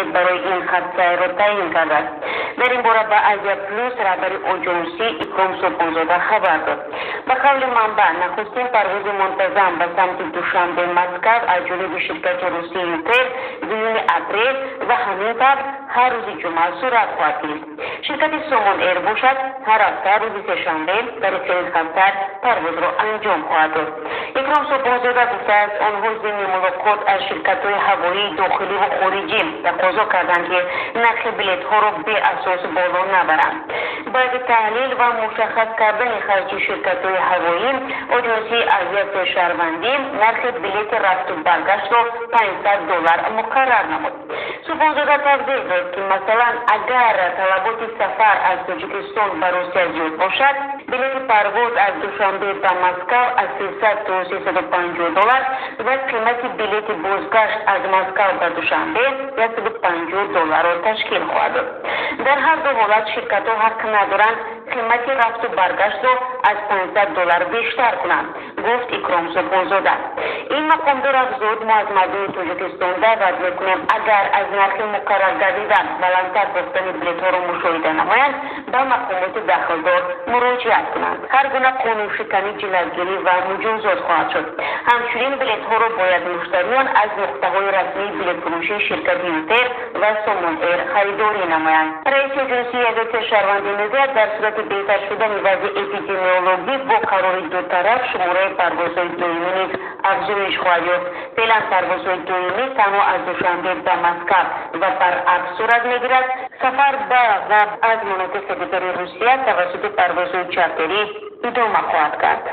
билет барои ин хатсайрро таъин кардааст. Дар ин бора ба Азия Плюс раҳбари оҷонсӣ Икром Субҳонзода хабар дод. Ба қавли манбаъ, нахустин парвози мунтазам ба самти Душанбе Москав аз ҷониби ширкати русии ЮТэйр 2 апрел ва ҳамин тавр ҳар рӯзи ҷумъа сурат хоҳад гирифт. Ширкати Сомон Эйр бошад, ҳар ҳафта рӯзи сешанбе тариқи ин хатсайр парвозро анҷом хоҳад дод. Икром Субҳонзода гуфтааст, онҳо зимни мулоқот аз ширкатҳои ҳавоии дохиливу хориҷӣ тақозо карданд, ки нархи билетҳоро беасос боло набаранд. Баъди таҳлил ва мушаххас кардани харҷи ширкатҳои ҳавоӣ, оҷонсии авиатсияи шаҳрвандӣ нархи билети рафту баргаштро 500 доллар муқаррар намуд. Субҳонзода тавзеҳ дод, ки масалан, агар талаботи сафар аз Тоҷикистон ба Русия зиёд бошад, билети парвоз аз Душанбе ба Москав аз 300 то 350 доллар ва қимати билети бозгашт аз Москав ба Душанбе 150 долларро ташкил хоҳад дод. Дар ҳар ду ҳолат ширкатҳо ҳақ надоранд қимати рафту баргаштро аз 500 доллар бештар кунанд, гуфт Икром Субҳонзода. Ин мақомдор афзуд: мо аз мардуми Тоҷикистон даъват мекунем, агар аз нархи муқарраргардида баландтар сохтани билетҳоро мушоҳида намоянд, ба мақомоти дахлдор муроҷиат кунанд. Ҳар гуна қонуншиканӣ ҷиноятгирӣ ва муҷозот хоҳад шуд. Ҳамчунин билетҳоро бояд муштариён аз нуқтаҳои расмии билетфурӯшии ширкати ЮТэйр ва Сомон Эйр харидорӣ намоянд. Раиси оҷонсии авиатсияи шаҳрвандӣ мегӯяд, дар сурати беҳтар шудани вазъи эпидемиологӣ бо қарори дутараф шумораи парвозҳои доимӣ низ афзоиш хоҳад ёфт. Феълан парвозҳои доимӣ танҳо аз Душанбе ба Москав ва баръакс сурат мегирад. Сафар ба ва аз манотиқи дигари Русия тавассути парвозҳои чартерӣ идома хоҳад кард.